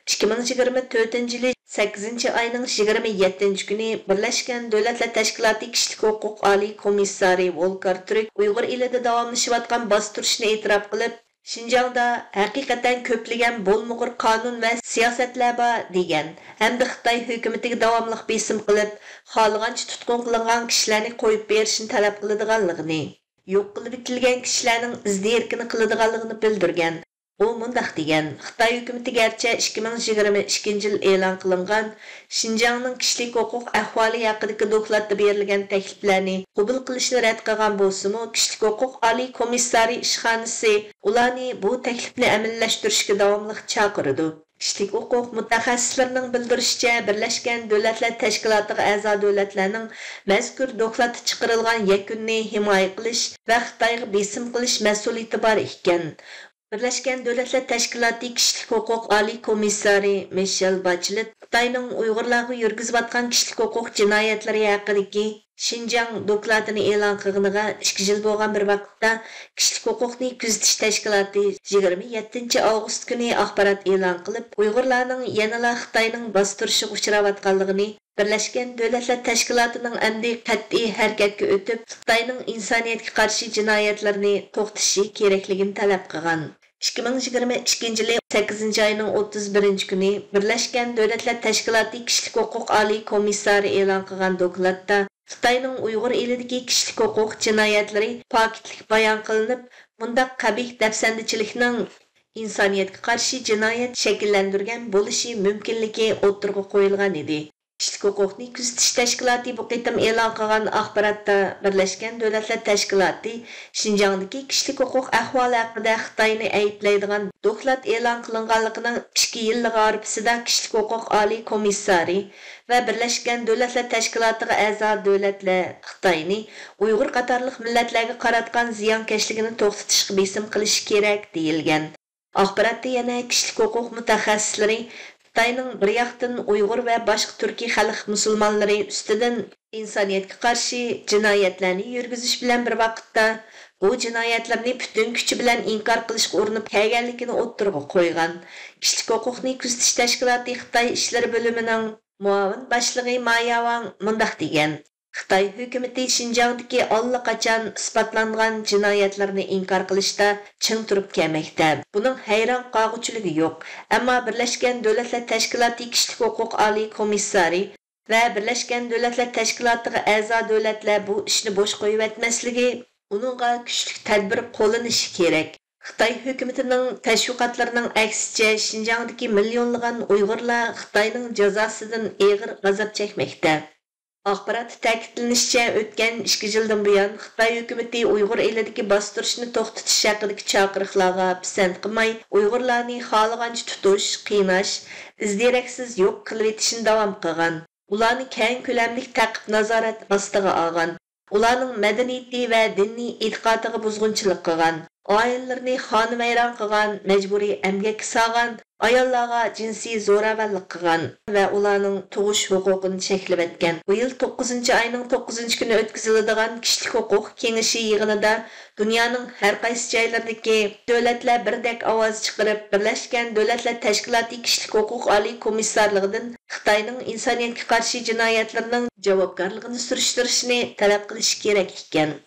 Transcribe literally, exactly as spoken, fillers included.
ئىككى مىڭ يىگىرمە تۆتىنچى يىلى سەككىزىنچى ئاينىڭ يىگىرمە يەتتىنچى كۈنى بىرلەشكەن دۆلەتلەر تەشكىلاتى كىشىلىك ھوقۇق ئالىي كومىسسارى ۋولكار تۈرك ئۇيغۇر ئېلىدە داۋاملىشىۋاتقان باستۇرۇشنى ئېتىراپ قىلىپ، شىنجاڭدا ھەقىقەتەن كۆپلىگەن بولمىغۇر قانۇن ۋە سىياسەتلەر بار، دېگەن ھەمدە خىتاي ھۆكۈمىتىگە داۋاملىق بېسىم قىلىپ، خالىغانچە تۇتقۇن قىلىنغان كىشىلەرنى قويۇپ بېرىشنى تەلەپ قىلىدىغانلىقىنى، يوق قىلىۋېتىلگەن كىشىلەرنىڭ ئىز دېرىكىنى قىلىدىغانلىقىنى بىلدۈرگەن. ئۇ مۇنداق دېگەن، خىتاي ھۆكۈمىتى گەرچە ئىككى مىڭ يىگىرمە ئىككىنچى يىل ئېلان قىلىنغان شىنجاڭنىڭ كىشىلىك ھوقۇق ئەھۋالى ھەققىدىكى دوكلاتتا بېرىلگەن تەكلىپلەرنى قوبۇل قىلىشنى رەت قىلغان بولسىمۇ، كىشىلىك ھوقۇق ئالىي كومىسسارى ئىشخانىسى ئۇلارنى بۇ تەكلىپنى ئەمەلىيلەشتۈرۈشكە داۋاملىق چاقىرىدۇ. كىشىلىك ھوقۇق مۇتەخەسسىسلىرىنىڭ بىلدۈرۈشىچە، بىرلەشكەن دۆلەتلەر تەشكىلاتىغا ئەزا دۆلەتلەرنىڭ مەزكۇر دوكلاتتا چىقىرىلغان يەكۈننى ھىمايە قىلىش ۋە خىتايغا بېسىم قىلىش مەسئۇلىيىتى بار ئىكەن. بىرلەشكەن دۆلەتلەر تەشكىلاتى كىشىلىك ھوقۇق ئالىي كومىسسارى مىشېل باچېلېت خىتاينىڭ ئۇيغۇرلارغا يۈرگۈزۈۋاتقان كىشىلىك ھوقۇق جىنايەتلىرى ھەققىدىكى شىنجاڭ دوكلاتىنى ئېلان قىلغىنىغا ئىككى يىل بولغان بىر ۋاقىتتا، كىشىلىك ھوقۇقنى كۆزىتىش تەشكىلاتى يىگىرمە يەتتىنچى ئاۋغۇست كۈنى ئاخبارات ئېلان قىلىپ، ئۇيغۇرلارنىڭ يەنىلا خىتاينىڭ باستۇرۇشىغا ئۇچراۋاتقانلىقىنى، بىرلەشكەن دۆلەتلەر تەشكىلاتىنىڭ ئەمدى قەتئىي ھەرىكەتكە ئۆتۈپ، خىتاينىڭ ئىنسانىيەتكە قارشى جىنايەتلىرىنى توختىتىشى كېرەكلىكىنى تەلەپ قىلغان. ئىككى مىڭ يىگىرمە ئىككىنچى يىلى سەككىزىنچى ئاينىڭ ئوتتۇز بىرىنچى كۈنى بىرلەشكەن دۆلەتلەر تەشكىلاتى كىشىلىك ھوقۇق ئالىي كومىسسارى ئېلان قىلغان دوكلاتتا، خىتاينىڭ ئۇيغۇر ئېلىدىكى كىشىلىك ھوقۇق جىنايەتلىرى پاكىتلىك بايان قىلىنىپ، بۇنداق قەبىھ دەپسەندىچىلىكنىڭ ئىنسانىيەتكە قارشى جىنايەت شەكىللەندۈرگەن بولۇشى مۇمكىنلىكى ئوتتۇرىغا قويۇلغان ئىدى. كىشىلىك ھوقۇقنى كۆزىتىش تەشكىلاتى بۇ قېتىم ئېلان قىلغان ئاخباراتتا، بىرلەشكەن دۆلەتلەر تەشكىلاتى شىنجاڭدىكى كىشىلىك ھوقۇق ئەھۋالى ھەققىدە خىتاينى ئەيىبلەيدىغان دوكلات ئېلان قىلىنغانلىقىنىڭ ئىككى يىللىق ھارپىسىدا كىشىلىك ھوقۇق ئالىي كومىسسارى ۋە بىرلەشكەن دۆلەتلەر تەشكىلاتىغا ئەزا دۆلەتلەر خىتاينى ئۇيغۇر قاتارلىق مىللەتلەرگە قاراتقان زىيانكەشلىكىنى توختىتىشقا بېسىم قىلىشى كېرەك، دېيىلگەن. ئاخباراتتا يەنە كىشىلىك ھوقۇق مۇتەخەسسىسلىرى خىتاينىڭ بىر ياقتىن ئۇيغۇر ۋە باشقا تۈركىي خەلق مۇسۇلمانلىرى ئۈستىدىن ئىنسانىيەتكە قارشى جىنايەتلەرنى يۈرگۈزۈش بىلەن بىر ۋاقىتتا، بۇ جىنايەتلەرنى پۈتۈن كۈچى بىلەن ئىنكار قىلىشقا ئۇرۇنۇپ كەلگەنلىكىنى ئوتتۇرىغا قويغان. كىشىلىك ھوقۇقنى كۆزىتىش تەشكىلاتى خىتاي ئىشلىرى بۆلۈمىنىڭ مۇئاۋىن باشلىقى ما ياۋاڭ مۇنداق دېگەن: خىتاي ھۆكۈمىتى شىنجاڭدىكى ئاللىقاچان ئىسپاتلانغان جىنايەتلەرنى ئىنكار قىلىشتا چىڭ تۇرۇپ كەلمەكتە. بۇنىڭ ھەيران قالغۇچىلىكى يوق. ئەمما بىرلەشكەن دۆلەتلەر تەشكىلاتى كىشىلىك ھوقۇق ئالىي كومىسسارى ۋە بىرلەشكەن دۆلەتلەر تەشكىلاتىغا ئەزا دۆلەتلەر بۇ ئىشنى بوش قويۇۋەتمەسلىكى، ئۇنىڭغا كۈچلۈك تەدبىر قوللىنىشى كېرەك. خىتاي ھۆكۈمىتىنىڭ تەشۋىقاتلىرىنىڭ ئەكسىچە، شىنجاڭدىكى مىليونلىغان ئۇيغۇرلار خىتاينىڭ جازاسىدىن ئېغىر ئازاب چەكمەكتە. ئاخباراتتا تەكىتلىنىشىچە، ئۆتكەن ئىككى يىلدىن بۇيان خىتاي ھۆكۈمىتى ئۇيغۇر ئېلىدىكى باستۇرۇشنى توختىتىش ھەققىدىكى چاقىرىقلارغا پىسەنت قىلماي، ئۇيغۇرلارنى خالىغانچە تۇتۇش، قىيناش، ئىز-دېرەكسىز يوق قىلىۋېتىشنى داۋام قىلغان. ئۇلارنى كەڭ كۆلەملىك تەقىب-نازارەت ئاستىغا ئالغان. ئۇلارنىڭ مەدەنىيىتى ۋە دىنىي ئېتىقادىغا بۇزغۇنچىلىق قىلغان، ئائىلىلىرىنى خانىۋەيران قىلغان، مەجبۇرىي ئەمگەككە سالغان، ئاياللارغا جىنسىي زوراۋانلىق قىلغان ۋە ئۇلارنىڭ تۇغۇش ھوقۇقىنى چەكلىۋەتكەن. بۇ يىل توققۇزىنچى ئاينىڭ توققۇزىنچى كۈنى ئۆتكۈزۈلىدىغان كىشىلىك ھوقۇق كېڭىشى يىغىنىدا دۇنيانىڭ ھەر قايسى جايلىرىدىكى دۆلەتلەر بىردەك ئاۋاز چىقىرىپ، بىرلەشكەن دۆلەتلەر تەشكىلاتى كىشىلىك ھوقۇق ئالىي كومىسسارلىقىدىن خىتاينىڭ ئىنسانىيەتكە قارشى جىنايەتلىرىنىڭ جاۋابكارلىقىنى سۈرۈشتۈرۈشنى تەلەپ قىلىشى كېرەك ئىكەن.